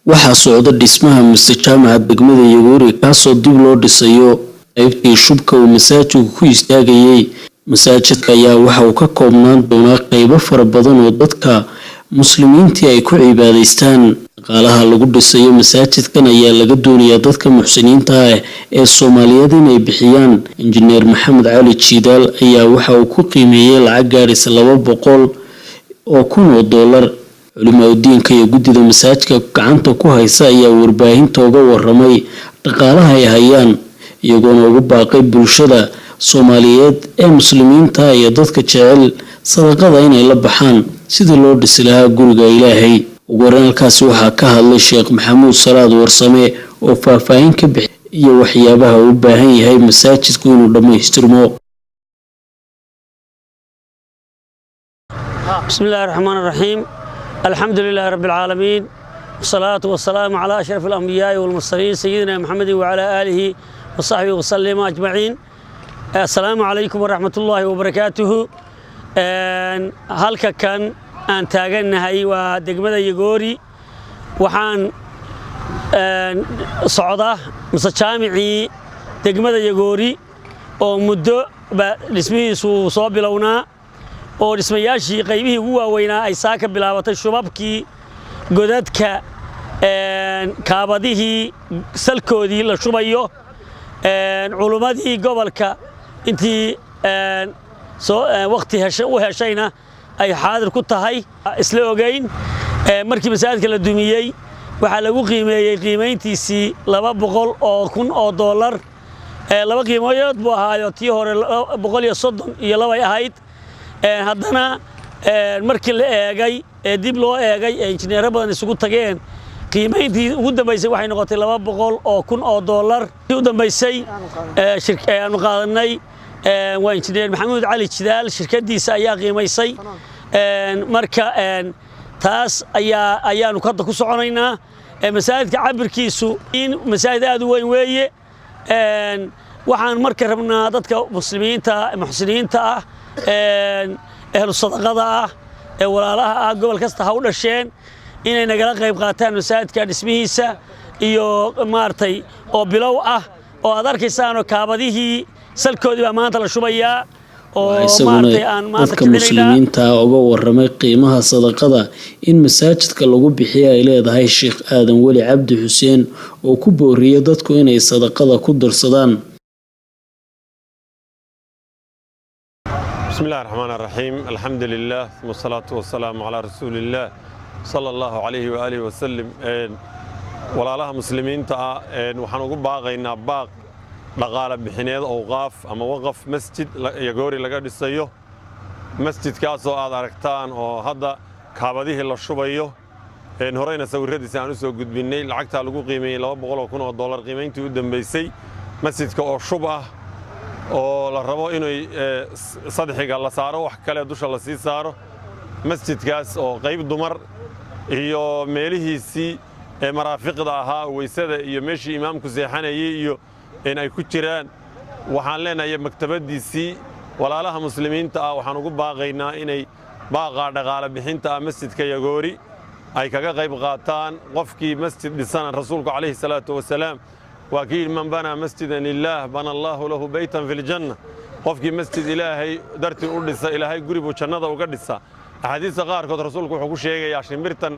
Waxaa socda dhismaha Masjid Jaamaca degmada Yagoori, kaasoo dib loo dhisayo qaybtii shubka uu masaajidku ku istaagayay. Masaajidka ayaa waxa uu ka koobnaan doonaa qeybo fara badan oo dadka muslimiintii ay ku cibaadaystaan. Dhaqaalaha lagu dhisayo masaajidkan ayaa laga doonayaa dadka muxsiniinta ah ee Soomaaliyeed inay bixiyaan. Injineer Maxamed Cali Jiidaal ayaa waxa uu ku qiimeeyey lacag gaadhaysa $200,000. Culimaadudiinka iyo guddida masaajidka gacanta ku haysa ayaa warbaahinta uga waramay dhaqaalaha ay hayaan, iyagoona ugu baaqay bulshada Soomaaliyeed ee muslimiinta iyo dadka jecel sadaqada inay la baxaan sidii loo dhisi lahaa guriga Ilaahay. Ugu horreyn halkaasi waxaa ka hadlay Sheekh Maxamuud Salaad Warsame oo faahfaahin ka bixi iyo waxyaabaha uu u baahan yahay masaajidku inuu dhammaystirmo. بسم الله الرحمن الرحيم، الحمد لله رب العالمين، والصلاة والسلام على أشرف الأنبياء والمرسلين، سيدنا محمد وعلى آله وصحبه وسلم أجمعين. السلام عليكم ورحمة الله وبركاته. Halka kan aan taagannahay waa degmada Yagoori. Waxaan socda mise jaamicii degmada Yagoori oo muddo ba dhismihiisu soo bilownaa, oo dhismayaashii qaybihii ugu waaweynaa ay saa ka bilaabatay, shubabkii, godadka, kaabadihii salkoodii la shubayo. Culummadii gobolka intii soo wakhti u heshayna ay xaadir ku tahay. Isla ogeyn markii masaajidka la dumiyey waxaa lagu qiimeeyey qiimayntiisii $200,000. Laba qiimoyood buu ahaayo, tii hore 132 bay ahayd. Haddana markii la eegay ee dib loo eegay ee injineero badan isugu tageen, qiimayntii ugu dambaysay waxay noqotay $200,000. U dambaysay aanu qaadanay waa injineer Maxamuud Cali Jidaal, shirkadiisa ayaa qiimaysay. Marka taas ayaanu hadda ku soconaynaa. Masaajidka cabirkiisu in masaajid aad u weyn weeye. Waxaan marka rabnaa dadka muslimiinta, muxsiniinta ah, ehlu sadaqada ah, ee walaalaha ah, gobol kasta ha u dhasheen, inay nagala qayb qaataan masaajidka dhismihiisa iyo maaragtay oo bilow ah oo aad arkaysaanoo kaabadihii salkoodii baa maanta la shubayaa oo Isaguna maaragtay aan maanta dadka kicinaynaa. muslimiinta uga waramay qiimaha sadaqada in masaajidka lagu bixiyo ay leedahay, Sheekh Aadan Weli Cabdi Xuseen, oo ku booriyay dadku inay sadaqada ku darsadaan. بسم الله الرحمن الرحيم، الحمد لله والصلاة والسلام على رسول الله صلى الله عليه وآله وسلم. Walaalaha muslimiinta ah waxaan ugu baaqaynaa baaq dhaqaale bixineed, awqaaf ama waqaf masjid Yagoori laga dhisayo, masjidkaasoo aad aragtaan oo hadda kaabadihii la shubayo. Horeyna sawiradiisa aan u soo gudbinnay. Lacagtaa lagu qiimeeyey $200,000 qiimayntii u dambaysay, masjidka oo shub ah oo la rabo inay sadxiga la saaro, wax kale dusha la sii saaro, masjidkaas oo qayb dumar iyo meelihiisii ee maraafiqda ahaa, weysada iyo meeshii imaamku seexanayey iyo in ay ku jiraan. Waxaan leenahay maktabaddiisii. Walaalaha muslimiinta ah waxaan ugu baaqaynaa inay baaqaa dhaqaale bixinta ah masjidka Yagoori ay kaga qayb qaataan. Qofkii masjid dhisana, rasuulku calayhi salaatu wasalaam waa kii yidhi: "Man banaa masjidan lillaah bana allaahu lahu beytan fi ljanna." Qofkii masjid Ilaahay dartii u dhisa, Ilaahay guri buu jannada uga dhisa. Axaadiista qaarkood rasuulku wuxuu ku sheegayaa shimbirtan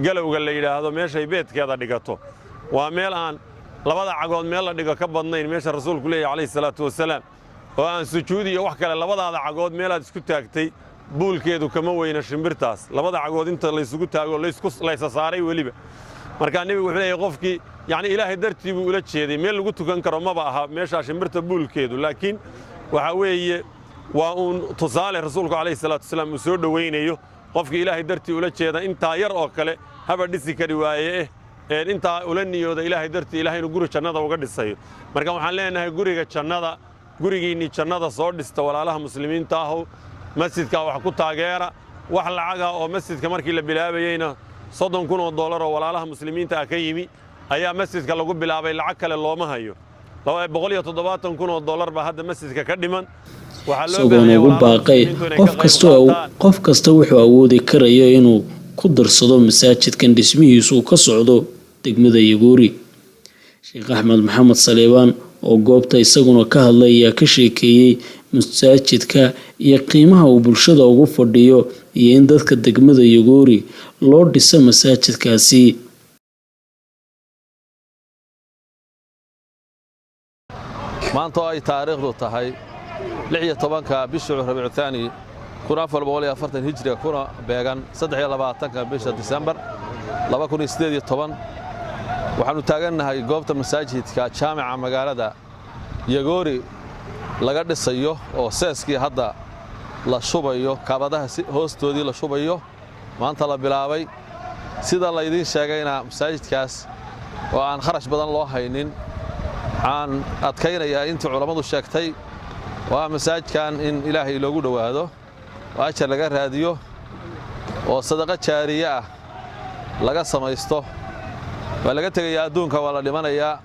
galowga la yidhaahdo meeshay beedkeeda dhigato waa meel aan labada cagood meel la dhigo ka badnayn, meesha rasuulku leeyahy calayhi salaatu wasalaam, oo aan sujuud iyo wax kale, labadaada cagood meelaad isku taagtay buulkeedu kama weyna shimbirtaas, labada cagood inta laysugu taago laysa saaray weliba. Markaa nebigu wuxuu leeyahay qofkii, yacni Ilaahay dartii buu ula jeeday, meel lagu tukan karo maba aha meeshaa shimbirta buulkeedu, laakiin waxaa weeye waa uun tusaale rasuulku calayhi salaatu wasalaam uu soo dhowaynayo. Qofkii Ilaahay dartii ula jeeda, intaa yar oo kale haba dhisi kari waaye eh, intaa ula niyooda Ilaahay dartii, Ilahay inuu guri jannada uga dhisayo. Marka waxaan leenahay guriga jannada, gurigiinnii jannada soo dhista. Walaalaha muslimiinta ahow, masjidkaa wax ku taageera. Wax lacaga oo masjidka markii la bilaabayeyna $30,000 oo walaalaha muslimiinta ah ka yimi ayaa masjidka lagu bilaabay. Lacag kale looma hayo. $170,000 baa hadda masjidka ka dhiman. Waxaa loo Isagoona baahan yahay ugu walaalaha baaqay muslimiintu inay qof ka qayb kasta qaataan. Qof kasta wuxuu awoodi karayo inuu ku darsado masaajidkan dhismihiisu ka socdo. degmada Yagoori. Sheekh Axmed Maxamed Saleebaan oo goobta isaguna ka hadlay ayaa ka sheekeeyey masaajidka iyo qiimaha uu bulshada ugu fadhiyo iyo in dadka degmada Yagoori loo dhiso masaajidkaasi. Maanta oo ay taariikhdu tahay 16-ka bisha Rabiicu Thaani 1440 Hijriga, kuna beegan 23-ka bisha Disembar 2018, waxaannu taagannahay goobta masaajidka jaamica magaalada Yagoori laga dhisayo oo seeskii hadda la shubayo, kaabadaha hoostoodii la shubayo, maanta la bilaabay. Sida laydiin sheegayna, masaajidkaas oo aan kharash badan loo haynin, waxaan adkaynayaa intii culammadu sheegtay oo ah masaajidkan in Ilaahay loogu dhowaado oo ajar laga raadiyo oo sadaqo jaariye ah laga samaysto. Waa laga tegayaa adduunka, waa la dhimanayaa.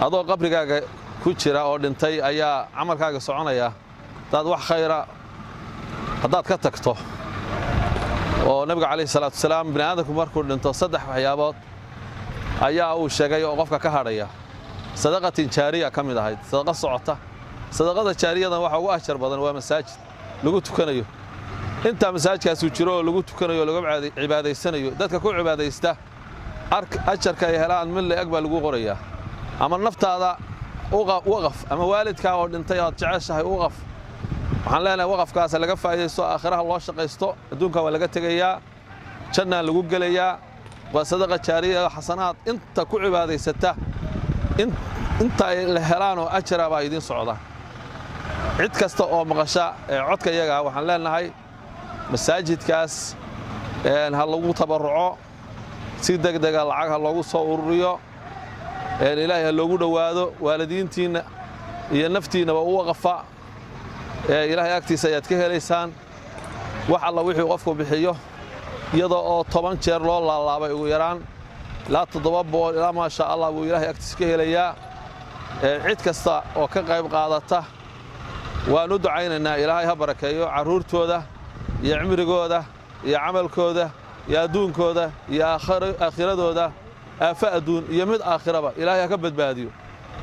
Adoo qabrigaaga ku jira oo dhintay ayaa camalkaaga soconaya haddaad wax khayra haddaad ka tagto. Oo Nebiga calayhi salaatu wasalaam, bini aadamku markuu dhinto saddex waxyaabood ayaa uu sheegay oo qofka ka hadhaya, sadaqatin jaariya ka mid ahayd, sadaqa socota. Sadaqada jaariyadan waxa ugu ajar badan waa masaajid lagu tukanayo. Intaa masaajidkaasuu jiro oo lagu tukanayo oo lagu cibaadaysanayo, dadka ku cibaadaysta ajarka ay helaan mid la-eg baa lagu qorayaa. Ama naftaada waqaf, ama waalidkaa oo dhintay oad jeceshahay waqaf. Waxaan leenahay waqafkaas laga faa'iidaysto, aakhiraha loo shaqaysto. Adduunka waa laga tegayaa, jannaa lagu gelayaa. Waa sadaqa jaariya, xasanaad inta ku cibaadaysata inta ay la helaanoo ajara baa idiin socda. Cid kasta oo maqasha ee codka iyaga, waxaan leenahay masaajidkaas ha lagu tabarruco, si degdega lacag ha loogu soo ururiyo, Ilaahay ha loogu dhowaado. Waalidiintiinna iyo naftiinnaba u waqafa, Ilaahay agtiisa ayaad ka helaysaan. Wax alla wixii qofku bixiyo, iyadoo oo 10 jeer loo laalaabay ugu yaraan, ilaa 700, ilaa maasha Allah, buu Ilaahay agtiisa ka helayaa. Cid kasta oo ka qayb qaadata waan u ducaynaynaa. Ilaahay ha barakeeyo carruurtooda iyo cimrigooda iyo camalkooda iyo adduunkooda iyo aakhiradooda, aafo adduun iyo mid aakhiraba Ilaahay ha ka badbaadiyo.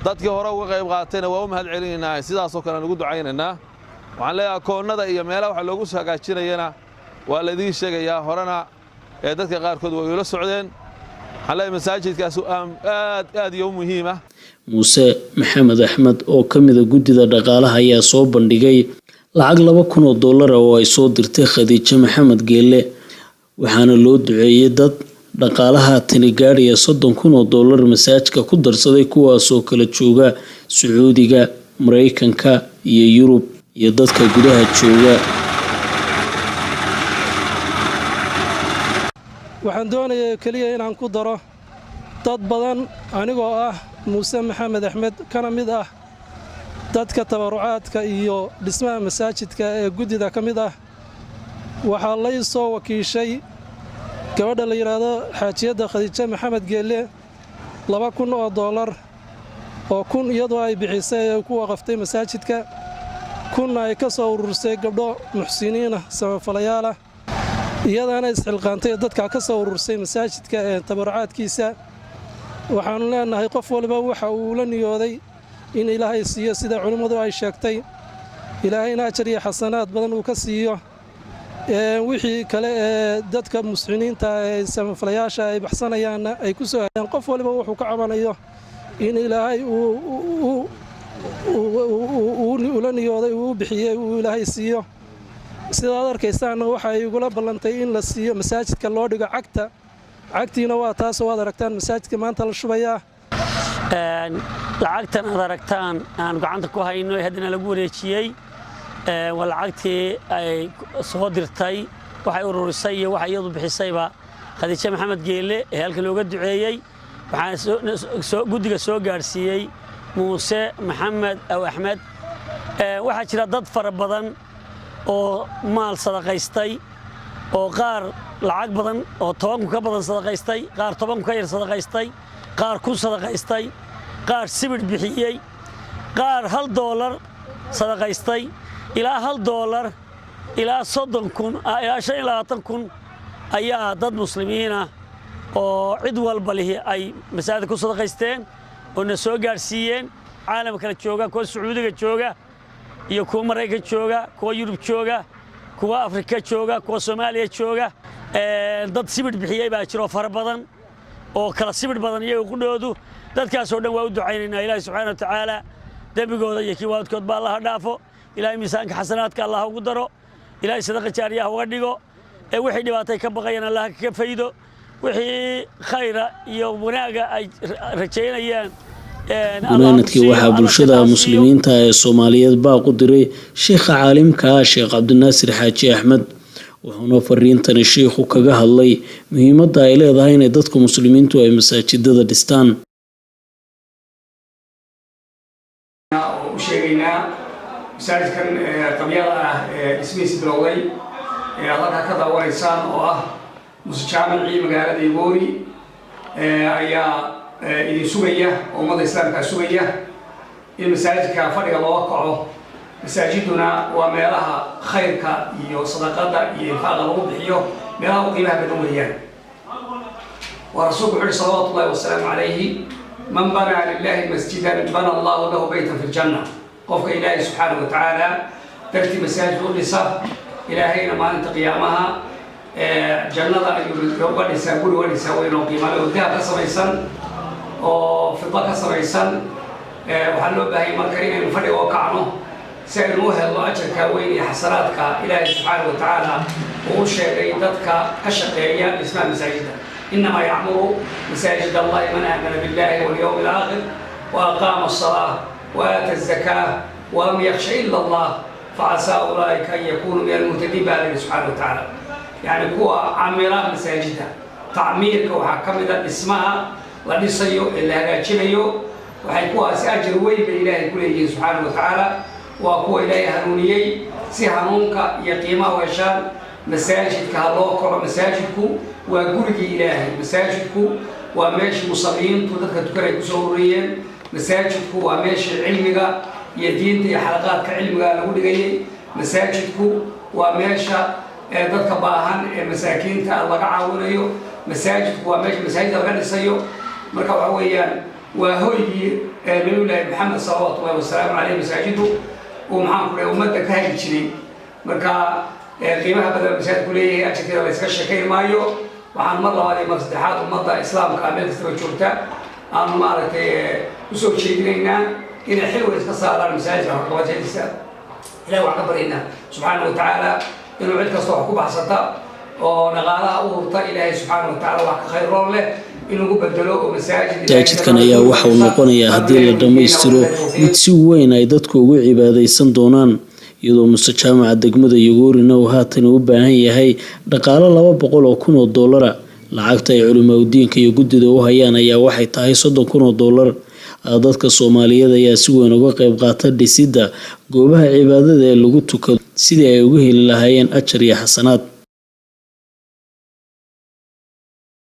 Dadkii hore uga qayb qaatayna waa u mahad celinaynaa, sidaasoo kale aan ugu ducaynaynaa. Waxaan leeyahay akoonnada iyo meelaha waxa loogu soo hagaajinayana waa laydiin sheegayaa, horena ee dadka qaarkood way ula socdeen. Waxaan leeyahay masaajidkaas aad aad iyo u muhiima. Muuse Maxamed Axmed oo ka mida guddida dhaqaalaha ayaa soo bandhigay lacag $2000 oo ay soo dirtay Khadiijo Maxamed Geelle, waxaana loo duceeyey dad dhaqaalaha tani gaadhaya $30,000 masaajka ku darsaday, kuwaasoo kala jooga Sacuudiga, Mareykanka iyo Yurub iyo dadka gudaha jooga. Waxaan doonaya keliya inaan ku daro dad badan. Anigoo ah Muuse Maxamed Axmed, kana mid ah dadka tabarucaadka iyo dhismaha masaajidka ee guddida ka mid ah, waxaa lay soo wakiishay gabadha la yidhaahdo Xaajiyadda Khadiijo Maxamed Geelle $2000, oo 1000 iyadoo ay bixisay ee ku waqaftay masaajidka, 1000-na ay ka soo urursay gabdho muxsiniinah, samafalayaal ah, iyadaana isxilqaantay dadkaa ka soo urursay masaajidka ee tabarucaadkiisa. Waxaannu leenahay qof waliba waxa uu la niyooday in Ilaahay siiyo, sida culimmadu ay sheegtay, Ilaahayna ajar iyo xasanaad badan uu ka siiyo. Wixii kale ee dadka muslimiinta ee samafalayaasha ay baxsanayaanna ay ku soo hayaan, qof waliba wuxuu ka cabanayo in Ilaahay ula niyooday uu u bixiyey uu Ilaahay siiyo. Sidaad arkaysaanna, waxay igula ballantay in la siiyo masaajidka loo dhigo cagta. Cagtiina waa taasoo waad aragtaan, masaajidka maanta la shubayaa. Lacagtan aad aragtaan aan gacanta ku hayno ee haddana lagu wareejiyey waa lacagtii ay soo dirtay, waxay ururisay iyo waxay iyadu bixisayba Khadiijo Maxamed Geelle ee halkan looga duceeyey. Waxaan guddiga soo gaadhsiiyey Muuse Maxamed aw Axmed. Waxaa jira dad fara badan oo maal sadaqaystay, oo qaar lacag badan oo 10,000 ka badan sadaqaystay, qaar 10,000 ka yar sadaqaystay, qaar 1000 sadaqaystay, qaar sibidh bixiyey, qaar $1 sadaqaystay. Ilaa $1 ilaa 30,000 ilaa 25,000 ayaa dad muslimiinah. Oo cid walba lihi ay masaajidka ku sadaqaysteen oo na soo gaadhsiiyeen, caalam kala jooga, kuwa Sacuudiga jooga iyo kuwa Maraykan jooga, kuwa Yurub jooga, kuwa Afrika jooga, kuwa Soomaaliya jooga. Dad sibidh bixiyey baa jiro fara badan oo kala sibidh badan iyaga qudhoodu. Dadkaasoo dhan waa u ducaynaynaa. Ilaahi subxaana wa tacaala dembigooda iyo kii waalidkood ba Allaha dhaafo. Ilaahay miisaanka xasanaadka Allah ugu daro. Ilaahay sadaqa jaariyaha uga dhigo. Ee wixii dhibaatay ka baqayaan Allah kaga faydo. Wixii khayra iyo wanaaga ay rajaynayaan. Gunaanadkii, waxaa bulshada muslimiinta ee Soomaaliyeed baaq u diray sheikha caalimka ah, Sheekh Cabdinaasir Xaaji Axmed, wuxuuna fariintani shiikhu kaga hadlay muhiimadda ay leedahay inay dadka muslimiintu ay masaajidada dhistaan. Oo u sheegaynaa masaajidkan qabyada ah ee dhismihiisi bilowday ee aad halkaa ka daawanaysaan, oo ah Muse Jaamicii magaalada Igoori, ayaa idin sugaya oo ummadda islaamkaa sugaya in masaajidka fadhiga looga kaco. Masaajiduna waa meelaha khayrka iyo sadaqada iyo infaaqa lagu bixiyo, meelaha u qiimaha badan weeyaan. Waa rasuulku wuxu uhi, salawaatu ullahi wasalaamu calayhi: "Man banaa lillahi masjidan bana Allahu lahu baytan fi ljanna." Qofka Ilaahay subxaana wa tacaala dartii masaajid u dhisa, Ilaahayna maalinta qiyaamaha jannada ayuu uga dhisaa guri, uga dhisaa weyn oo qiimale, oo dahab ka samaysan oo fida ka samaysan. Waxaa loo baahayay marka inaynu fadhiga oo kacno si aynu u helno ajarka weyn iyo xasanaadka Ilaahay subxaana wa tacaala uu u sheegay dadka ka shaqeeya dhismaha masaajidda: "Innamaa yacmuru masaajid Allahi man aamana billahi walyawmi alaakhir wa aqaama alsalaa wa aata azakaa walam yakhsha ila Allah, facasaa ulaa'ika an yakunuu min almuhtadiin," baa la yidhi subxaana wa tacaala. Yani kuwa camira masaajidda, tacmiirka waxaa ka mid a dhismaha la dhisayo ee la hagaajinayo. Waxay kuwaasi ajar weyn bay Ilaahay ku leeyihiin subxaana wa tacaala. Waa kuwa Ilaahay hanuuniyey si hanuunka iyo qiimaha u heshaan. Masaajidka ha loo kaco. Masaajidku waa gurigii Ilaahay. Masaajidku waa meeshii musalliyiintu, dadka tukanay, kusoo ururiyeen. Masaajidku waa meeshii cilmiga iyo diinta iyo xalaqaadka cilmiga lagu dhigayay. Masaajidku waa meesha dadka baahan ee masaakiinta laga caawinayo. Masaajidku waa meesha masaajidda laga dhisayo. Marka waxa weeyaan waa hoygii Nabiyullaahi Maxamed salawaatu ullahi wasalaamu caleyh. Masaajidu uu, maxaan ku dhahay, ummadda ka hagi jiray. Marka qiimaha badan masaajidku leeyahay, ajarkeeda la iska sheekayn maayo. Waxaan mar labaad iyo mar saddexaad ummadda islaamka meel kastaba joogta aanu maaragtay usoo jeedinaynaa inay xil weyn iska saaraan masaajidka horqabashadiisa. Ilahi waxaan ka baryaynaa subxaana wa tacaala inuu cid kasta wax ku baxsata oo dhaqaalaha u hurta, Ilaahay subxaana wa tacaala wax ka khayroon leh inuu bedelo oo masaajid. Masaajidkan ayaa waxa uu noqonayaa, haddii la dhammaystiro, mid si weyn ay dadku ugu cibaadaysan doonaan, iyadoo Muse Jaamaca degmada Yogoorina uu haatan u baahan yahay dhaqaalo $200,000. Lacagta ay culimaudiinka iyo guddida u hayaan ayaa waxay tahay $30,000. Dadka Soomaaliyeed ayaa si weyn uga qeyb qaata dhisidda goobaha cibaadada ee lagu tukado sidii ay uga heli lahaayeen ajar iyo xasanaad.